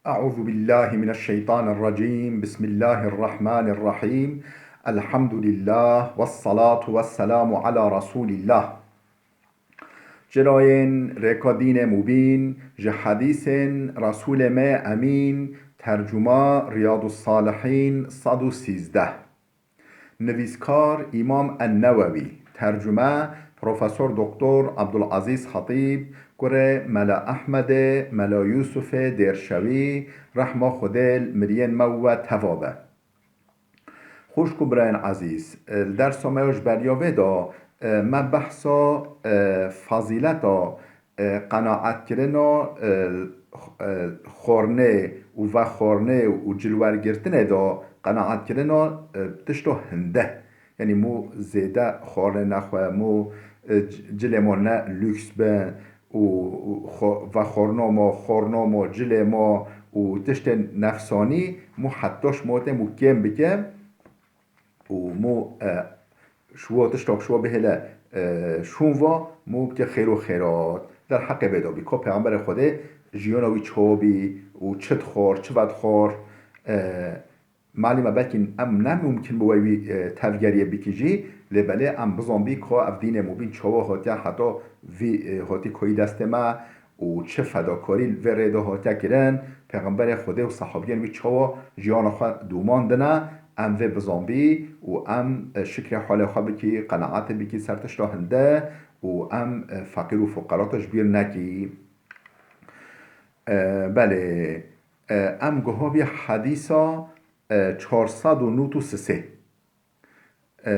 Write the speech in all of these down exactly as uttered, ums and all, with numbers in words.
أعوذ بالله من الشيطان الرجيم. بسم الله الرحمن الرحيم. الحمد لله والصلاة والسلام على رسول الله. Çirayên rêka dînê mubîn, ji hedîsên Resûlê me Emîn, tercuma Riyadus Salihîn sed û sîzdeh. Nivîskar Îmam En-Newewî, tercume Profesor Doktor Abdulazîz Hatîb, kurê Mela Ehmedê, Mela Yûsufê Dêrşewî, rehma Xwedê li miriyên me û we teva be. Xwişk û birayên ezîz, li dersa me ya ji beriya vê de, me behsa, fazîleta, qenaetkirina, xornê û vexornê û cilwergirtinê de qenaetkirina, tişta hinde. Yanî mû zêde xornê nexwe, mû, cilê ma ne lûks be, û, û xo-, vexorna ma, xorna ma, cilê ma û tiştên nefsanî mû heta şima tê mû kêm bike û mû, e, şiwa tiştak şiwa bihêle, e, şûn va mû bike xêr û xêrat. Derheqê vê de bî. Ka Pêxemberê Xwedê jiyana wî çawa bî û çi dixwar, çi vedixwar, e, Malî me belkî em ne mumkin bi we wî, e, tevgeriyê bikî jî, lê belê em bizanbî ka ev dînê mubîn çawa hatiye heta vî, e, hatî koyî destê me û çi fedakarî li vê rê de hatiye kirin. Pêxemberê Xwedê û sehabiyên wî çawa jiyana xwe domandine, em vê bizanbî û em, e, şikrê halê xwe bikî, qenaetê bikî ser tişta hinde û em, e, feqîr û fuqerata ji bîr nekî. E, belê, e, em guha bî hedîsa, e, çar sed û nod û sisê. E,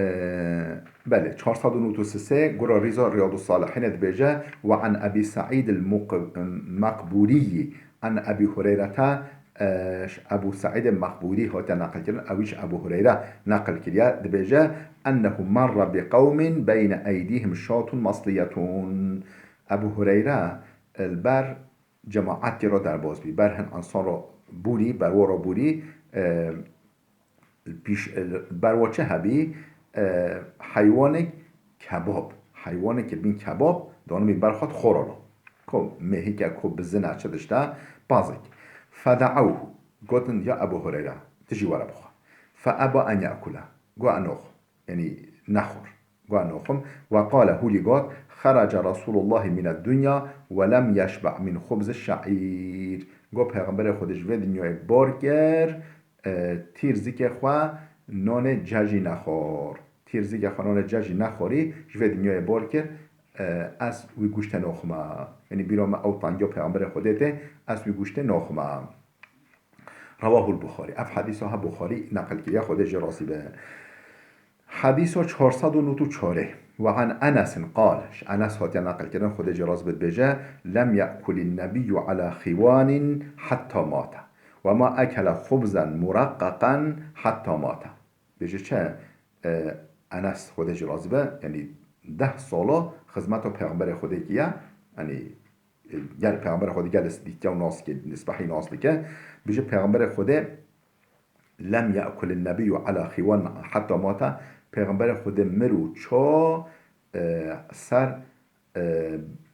belê, çar sed û nod û sisê, gura rîza Riyadus Salihînê dibêje, "Ve an Ebî Seîd el Muq-, Meqbûrî, an Ebî Hureyrete", e, ji Ebû Seîdê Meqbûrî hatiye neqilkirin, ew jî ji Ebû Hureyre neqil kiriye, dibêje, "Ennehu merre bi qewmin beyne eydîhim şatun masliyetun." Ebû Hureyre, e, li ber cemaetê re derbas bî. Ber hin ensan re bûrî, ber wa re bûrî, e, pîş, e, ber wa çi hebî? E, heywanek kebab. Heywanek bin kebab, danibî ber xwe dixwara re. Ko mêhike, ko bizine, çi dişte, pazek. Fede'ewhu. Gotin, "Ya Ebu Hureyre, tu jî were bixwe." Fe eba en ye'kule. Got, "Ez naxwim." Yanî nexwar. Got, "Ez naxwim." Ve qale, hûlî got, "Xerece Resûlullahî mîned dunya ve lem yeşbe' mîn xubziş şe'îr." Got, "Pêxemberê Xwedê ji vê dinyayê bar kir, e, tîr zikê xwe nanê cejî nexwar. Tîr zikê xwe nanê cejî nexwarî, ji vê dinyayê bar kir, e, ez wî guştê naxwime." Yanî bîra me ew tengiya Pêxemberê Xwedê tê, "Ez wî guştê naxwime." Rewahul Buxarî. Ev hedîsa ha Buxarî neqil kiriye, Xwedê jê razî be. Hedîsa çar sed û nod û çarê. Ve an Enesin qal. Ji Enes hatiye neqilkirin, Xwedê jê razî be, dibêje, "Lem ye'kulin nebiyyu ala xiwanin hetta mate. Ve ma ekele xubzen mureqqaqan hetta mate." Bêje çi? E, Enes, Xwedê jê razî be, yanî deh sala xizmeta Pêxemberê Xwedê kiriye, yanî gel Pêxemberê Xwedê gel dîtiye û nas dike, nisbehî nas dike. Bêje Pêxemberê Xwedê, "Lem ye'kulin nebiyyu ala xiwan hetta mate." Pêxemberê Xwedê mir û ça, e, ser, e,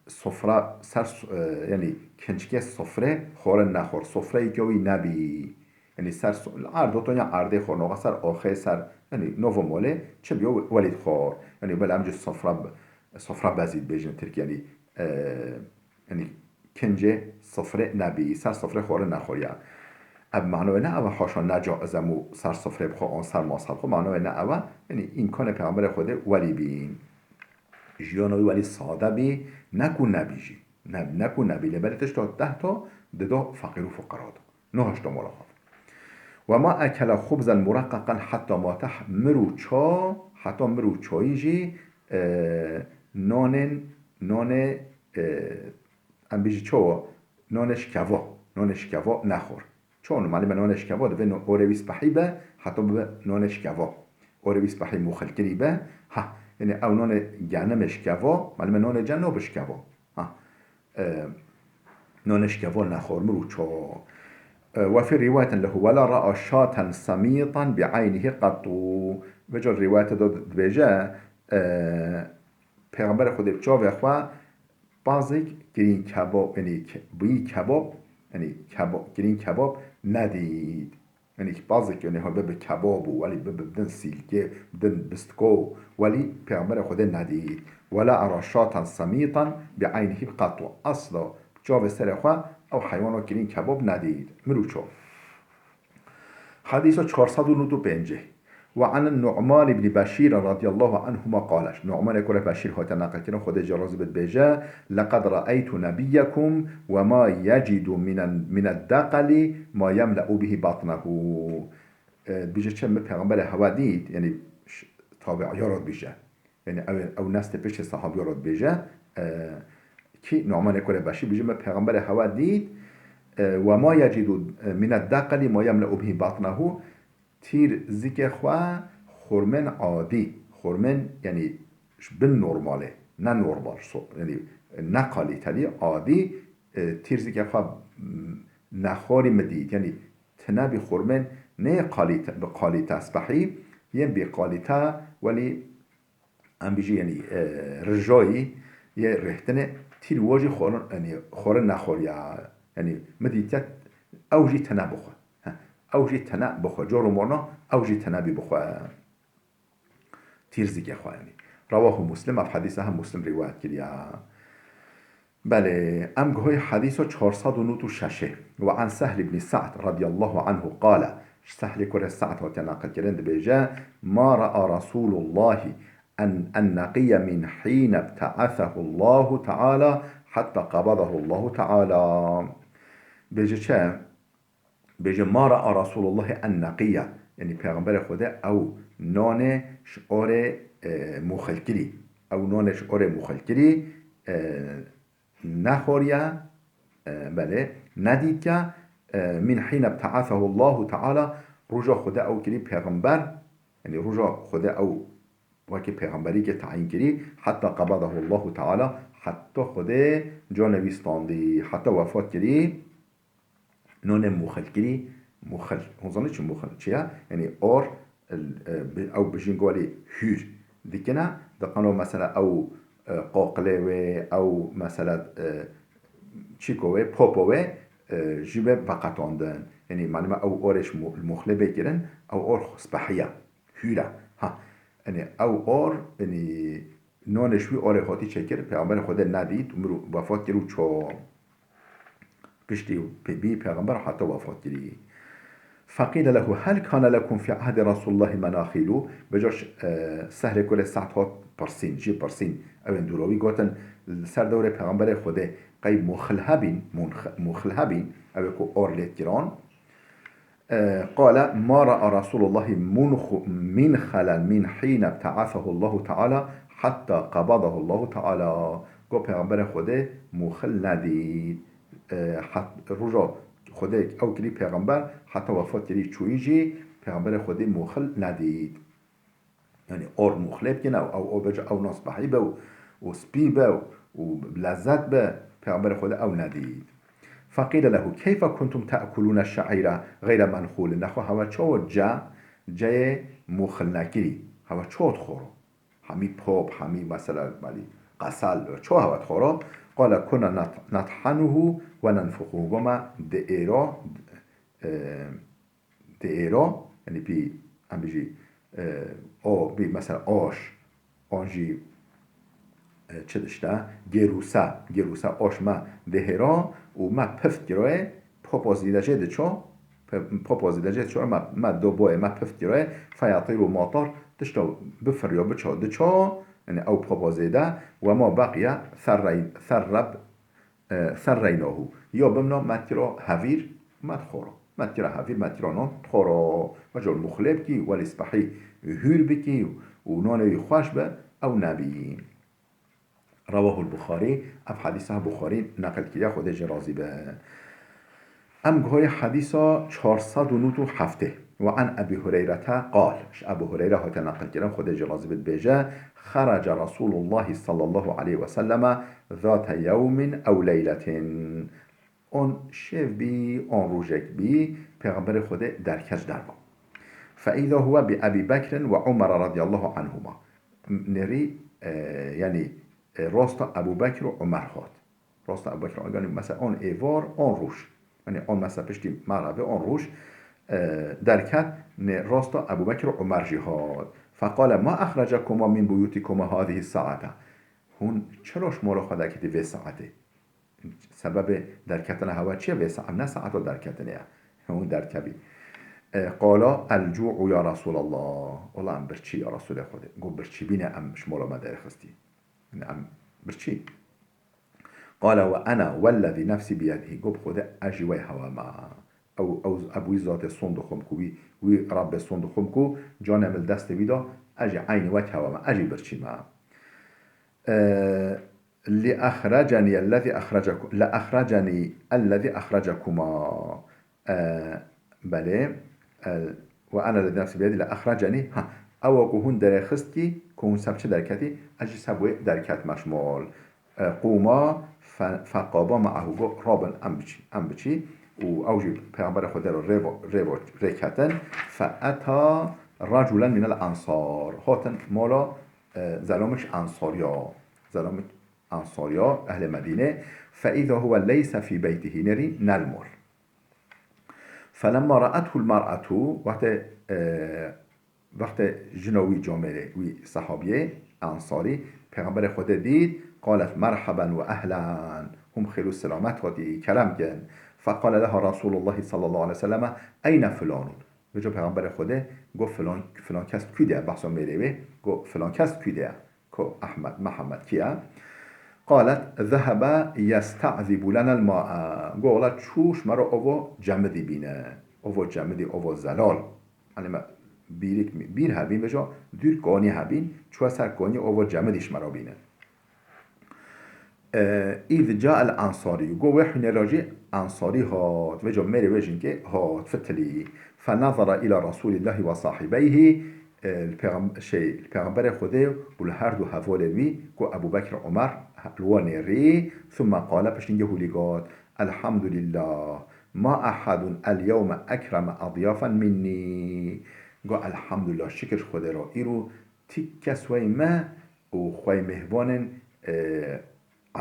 sofra, ser s-, e, yanî kincikê sofrê xwarin nexwar. Sofreyeke wî nebî. Yanî ser so-, li erd oto ya erdê xwarinoxa ser axê ser, yanî nova molê çi biyo welî dixwar. Yanî bela em jî sofra, sofra bezî dibêjin tirkî, yanî, e, yanî kincê sofrê nebî, ser sofrê xwarin nexwariya. Ev manoyê ne ev haşa ne caiz e mû ser sofrê bixwe an ser masa bixwe, manoyê ne ev e, yanî îmkanê Pêxemberê Xwedê welî bî. Jiyana wî welî sade bî, ne ku nebî jî. Ne, ne ku nebî, lê belê tişta deh ta dida feqîr û fuqera de. Nehişta mala xwe. "Ve ma ekele xubzen mureqqaqan hetta mate", mir û ça, heta mir û çayî jî, e, nanên, nanê, e, em bêjî çawa, nanê şikeva, nanê şikeva nexwar. Çawa, malime nanê şikeva divê no-, orê wî spehî be, heta bibe nanê şikeva. Orê wî spehî muxilkirî be, ha, yanî ew nanê genimê şikeva, malime nanê cen nabe şikeva. Ha. E, nanê şikeva nexwar, mir û ça. E, "Ve fî riwayetin lehu ve la ra'a şaten semîtan bi eynihi qettu." Vêca rîwayete de dibêje, e, Pêxemberê Xwedê bi çavê xwe pazek kirîn kebab, yanî ke-, bûyî kebab, Yanî keba-, kirîn kebab nedît. Yanî bazêk yanî ha bibe kebab û welî bibe bidin sîlkê, bidin bistko, welî Pêxemberê Xwedê nedît. Wela ara şatan semîtan bi eynihî qet û esla çavê serê xwe ew heywana kirîn kebab nedît. Mir û çav. Hedîsa çar sed û nod û pêncî. Ve an Nu'man ibn Beşîr radiyallahu anhuma qale. Nu'manê kurê Beşîr hate neqilkirin, Xwedê jê razî bit, dibêje: "Leqed re'eytu nebiyyekum ve ma yecidu minen, mined deqeli ma yemle'u bihi batnehu." E, dibêje çi, min pêxemberê hewa dît, yanî ş-, tabi'iya re dibêje. Yanî ew, ew nestê piştê sehabiya re dibêje, e, kî Nu'manê kurê Beşîr dibêje, min pêxemberê hewa dît, e, "Ve ma yecidu, e, mined deqeli ma yemle'u bihi batnehu." Tîr zikê xwe xurmên adî, xurmên, yanî ji bin normalê, ne normal, so-, yanî ne kalîtelî, adî, e, tîr zikê xwe, m, nexwarî min dît. Yanî tine bî xurmên ne yê kalîte, bi kalîte spehî, yên bî kalîte, welî em bijî, yanî, e, rijayî yê rêhtinê tîr wa jî xwarin, yanî xwarin nexwariya. Yanî min dîtiye ew jî tine bixwe. He, ew jî tine bixwe. Cor û morna ew jî tine bî bixwe. Tîr zikê xwe, yanî. Rewahu Muslim, ev hedîsa hem Muslim rîwayet kiriya. Belê, em guhayê hedîsa çar sed û nod û şeş ê. Ve an Sehl ibn Sa'd radiyallahu anhu qale. Ji Sehlê kurê Sa'd hatiye neqilkirin, dibêje: "Ma ra'a Rasulullahi en, en neqiyye min hîne bte'asehu Allahu Teala hatta qabadahu Allahu Teala." Bêje çi? Bêje: "Ma ra'a Rasulullahi en neqiyye." Yanî Pêxemberê Xwedê ew nanê ji orê, e, muxilkirî. Ew nanê ji orê muxilkirî, e, nexwariye, e, belê, nedîtiye, e, min hîne bte'asehu Allahu Teala, roja Xwedê ew kirî pêxember, yanî roja Xwedê ew wekî pêxemberîkê tayîn kirî, heta qebadahu Allahu Teala, heta Xwedê canê wî standî, heta wefat kirî, nonê muxil kirî, muxil. Hûn zanî çi muxil çi ye? Yanî or, e, bi-, ew bijîn golî hûr dikine, diqeno mesela ew, e, qoqilê wê, ew mesela, e, çîko wê, popo wê, e, jî be veqetandin. Yanî malûm e ew orê ji mu-, muxilê bê kirin, ew or spehiya. Hûra. Ha. Yanî ew or, yanî nonê ji wî orê hatî çêkir, Pêxemberê Xwedê nedît û mir û wefat kir û ço piştî pê-, bî Pêxember heta wefat kirî. Feqîle lehu hel kane lekum fî ehdî Resûlillahî menaxîlû, bi caş, e, Sehlê kurê Sa'd hat pirsîn, jî pirsîn, ew ên dûrawî gotin, li ser dewrê Pêxemberê Xwedê qey muxil hebîn, munx-, muxil hebîn, ew ê ku or lê kiran, E, qale, "Ma ra'a Resulullahi munxu-, minxelen min hîne bte'asehu Allahu Teala hatta qebadahu Allahu Teala." Got, Pêxemberê Xwedê muxil nedît. E, het-, roja Xwedê ew kirî pêxember, heta wefat kirî çûyî jî Pêxemberê Xwedê muxil nedît. Yanî or muxlê bikin ew, ew, ew bêje ew nas behî be û, û spî be û, û bi lezzet be, Pêxemberê Xwedê ew nedît. Feqîle lehu keyfe kuntum te'kulûne şe'îre xeyre menxûlin. Nexwe hewe çawa ce, ceyê muxilnekirî, hewe çawa dixwaro? Hemî pop, hemî mesela belî qesel, çawa hewe dixwaro? Qale kuna net-, nethanuhu ve nenfuxuhu. Goma diêro, e, diêro, yanî pî, em bijî, e, o, bî mesela aş, an jî, e, çi dişte, gêrûse, gêrûse aş me dihêra û me pift kiroyê, popo zîde jê diço, pe-, popo zîde jê diço, me, me do boyê, me pift kiroyê, feyatîr û matar, tişta bifiriyo, biço, diço, yanî ew popo zêde, ve ma beqiye serrey-, serreb, e, serreynahu. Ya bimna me kira hevîr, me dixwara. Me kira hevîr, me kira nan dixwara. Ve jor muxlê bikî, welî spehî hûr bikî û nanê wî xweş be, ew nebî. Rewahul Buxarî, ev hedîsa Buxarî neqil kiriye, Xwedê jê razî be. Em guhayê hedîsa çar sed û nod û heftê. Ve an Ebî Hureyrete qal, ji Ebû Hureyre hate neqil kirin, Xwedê jê razî be, dibêje, Xerece Resûlullahî sallallahu aleyhi ve selleme zate yewmin ew leyletin. On şev bî, on rojek bî, Pêxemberê Xwedê derket derva. Fe îza huwe bi Ebî Bekrin ve Umara radiyallahu anhuma. Nêrî, e, yanî, e, rasta Ebû Bekr û Umer hat. Rasta Ebû Bekr, yanî mesela on êvar, on roj. Yanî on mesa piştî merevê on roj, e, derket, nê rasta Ebû Bekir û Umer jî hat. Feqale, "Ma exrecekuma min buyutikuma hadihi saate?" Hûn çira ji mala xwe derketî vê saetê? Sebebê derketina hewa çi ye? Vê saet ne saeta derketinê ye. Hûn derkevî. E, qala, "El-cu'u ya Resulallah." Wela em birçî ya Resulê Xwedê. Got, "Birçîbîne em ji mala me derxistî." Yanî em birçî. Qale, "Ve ena wellezî nefsî biyedihî." Got, "Bi Xwedê ez jî wey hewa me." Ew, ew, ev wî zatê son dixwim ku wî, wî Rabbê son dixwim ku canê min li destê wî da, ez jî eynî wek hewa me, ez jî birçî me. E, "Li exrecenî ellezî exreceku-, li exrecenî ellezî exrecekuma." E, belê. E, "Ve ena lezî nefsî biyedî li exrecenî." Ha, ewa ku hûn derêxistî, ku hûn seb çi derketî, ez jî seb wê derketme ji mol. E, "Qûma fe-, feqaba me'ahu." Got, "Rabin, em biçî, em biçî." Û ew jî Peyxemberê Xwedê re rê bo-, rê bo-, rê ketin. "Fe eta raculen minel ensar." Hatin mala, e, zelamek ji Ensariya. Zelamek Ensariya, ehlê Medînê. "Fe îza huwe leyse fî beytihî." Nêrî ne li mol. "Felemma ra'ethul mer'etu", wextê, e, wextê jina wî camêrê, wî sehabiyê Ensarî, Peyxemberê Xwedê dît, qalet, "Merheben ve ehlen." Hûn bi xêr û selamet hatî, kerem kin. Feqale leha Resulullahi sallallahu aleyhi ve selleme, "Eyne filanun?" Vêca Peyxemberê Xwedê got, "Filan, filan kes kû de ye?" Behsa mêrê wê got, "Filan kes kû de ye?" Ko Ehmed, Mihemed kî ye? Qalet, "Zehebe yesta'zibu lenel ma'e." Got, "Wela çû ji me re ovo cemidî bîne." Ovo cemidî, ovo zelal. Yanî me bîrik, bîr hebîn, vêca dûr kanî hebîn, çûye ser kanî ovo cemidî ji me re bîne. E, "Îz ca'el ensarî." Got, wê hûnê re jî Ensarî hat. Vêca mêrê wê jinkê hat, fitilî. "Fenezara îla Resûlîllahî ve sahibeyhî." E, li pêxem-, şey, li Pêxemberê Xwedê û li her du hevalê wî, ku Ebû Bekir, Umer, li wan nêrî, "Thumme qale", piştî hûlî got, "Elhamdulillah, ma ehedun el-yewme ekreme adyafen minnî." Got, "Elhamdulillah, şikir ji Xwedê re, îro tik kes wey me û xwey mêhvanên, e,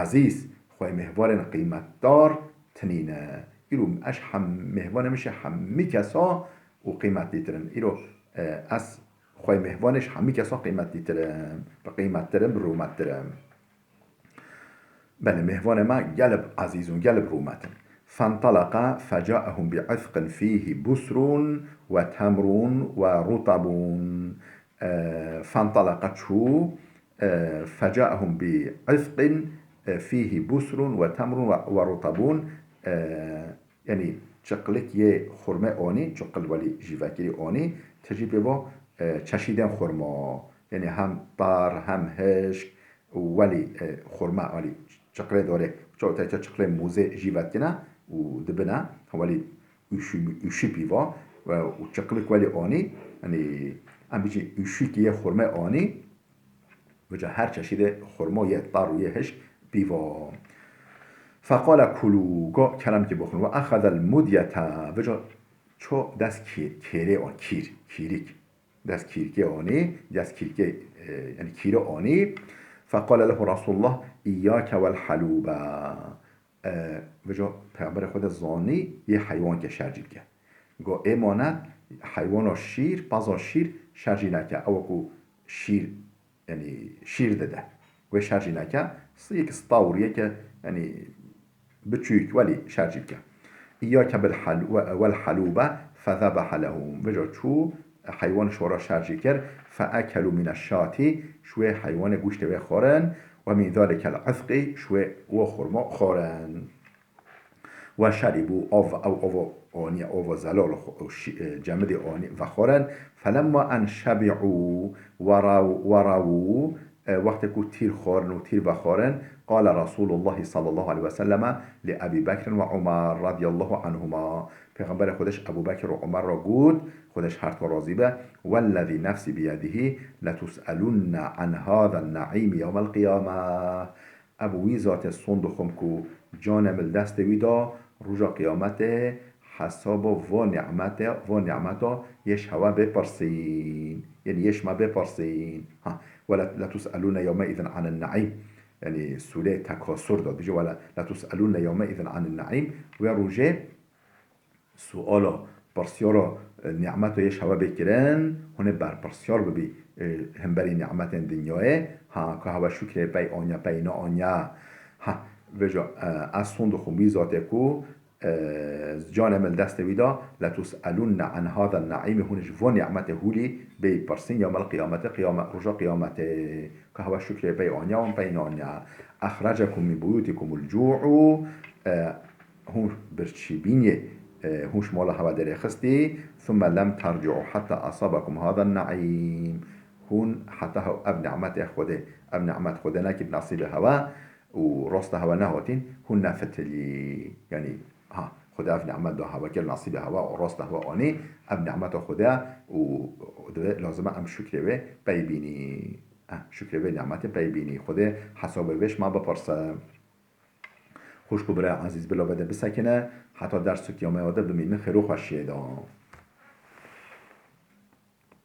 ezîz, xwey mêhvanên qîmetdar tinîne. Îro ez hem mêhvanê min ji hemî kesa û qîmetlîtir in. Îro, e, ez xwey mêhvanê ji hemî kesa qîmetlîtir im, bi qîmettir im, bi rûmettir im." Belê, mêhvanê me gelib ezîz û gelib rûmet in. "Fentalaqa fecaehum bi izqin fîhî busrun ve temrun ve rutabun." E, fentalaqa çû, e, fecaehum bi izqin, e, fîhî busrun ve temrun ve, ve rutabun. E, yanî çiqlik yê xurme anî, çiqil welî jîvekirî anî, tijî pê va, e, çeşîdên xurma. Yanî hem tar, hem hişk, û welî, e, xurma welî çiqlê dorê, çaw te çiqlê mûzê jî vetkine û dibine, welî ûşî, ûşî pîva, e, û çiqlik welî anî, yanî em bêjî ûşîkî yê xurme anî, vêca her çeşîdê xurma yê tar û yê hişk pîva. Feqale kulû, go kerem ki bixwin, ve exezel mudyete, vêca ço dest kî-, kêrê an, kîr, kîrik. Dest kîrkê anî, dest kîrkê, e, yanî kîre anî. Feqale lehu Resulullah, "İyyake vel halûbe." E, vêca Peyxemberê Xwedê zanî yê heywan ke şercî bike. Go, êmanet heywana şîr, paza şîr şercî neke. Ew ku şîr, yanî şîr dide. Wê şercî neke. Yek stawr, yeke, yanî biçûk, welî şercî bike. "İyyake bil hal-, ve-, vel halûbe fezebehe lehum." Vêca çû, heywan ji we re şercî kir. "Feekelû mine şatî." Ji wê heywanê goştê wê xwarin. "Ve min zalikel izqî." Ji wê wo xurma xwarin. "Ve şeribû." Av, ew ava aniye, ava zelal xo-, şi-, e, cemidê anî vexwarin. "Felemma en şebi'û ve raw-, ve rawû." E, wextê ku tîr xwarin û tîr vexwarin, qale Resûlullahî sallallahu aleyhi ve selleme li Ebî Bekrin ve Umar radiyallahu anhuma. Pêxemberê Xwedê ji Ebû Bekir û Umar re got, Xwedê ji her du razî be, "Wellezî nefsî biyedihî letus'elunne an hazen ne'îmî yewmel qiyame." Ev wî zatê son dixwim ku canê min li destê wî da, roja qiyametê hesaba va nîmetê, va nîmeta yê ji hewe bê pirsîn. Yanî yê ji me bê pirsîn. Ha, "Wele, letus'elûne yewmeîzin anin neîm." Yanî sûreyê Tekasur de dibêje, "Wele, letus'elûne yewmeîzin anin neîm." Wê rojê suala, pirsyara, e, nîmeta yê ji hewe bê kirin, hûn ê berpirsyar bibî, e, hemberî nîmetên dinyayê, ha, ka hewe şukrê pey aniya, pey neaniya. Ha, vêca, e, ez sond dixwim wî zatê ku, e, canê min li destê wî da, "Letus'elunne an hâzen ne'îmî", hûn ji van nîmetê hûlî bê pirsin, yewmel qiyameti, qiyame-, roja qiyametê, ka hewe şukrê pey aniya, wan pey neaniya. "Ehrecekum min buyutikumul cu'u", e, hûn birçî bînî, e, hûn ji mala hewe derê xistî, "Thumme lem terci'u hatta asabakum hâzen ne'îm". Hûn heta hew ev nîmetê Xwedê, ev nîmet Xwedê nekir nasîbê hewe û rasta hewe nehatîn, hûn nefitilî. Yanî, ha, Xwedê ev nîmet da hewe kir nasîbê hewe û rasta hewe anî, ev nîmeta Xwedê û divê lazim e em şukrê wê pey bînî. Eh, şukrê wê nîmetê pey bînî. Xwedê hesabê wê ji me bipirse. Xwişk û birayê ezîz, bila vê de bisekine, heta ders û kiyameya de bimînin xêr û xweşiyê de.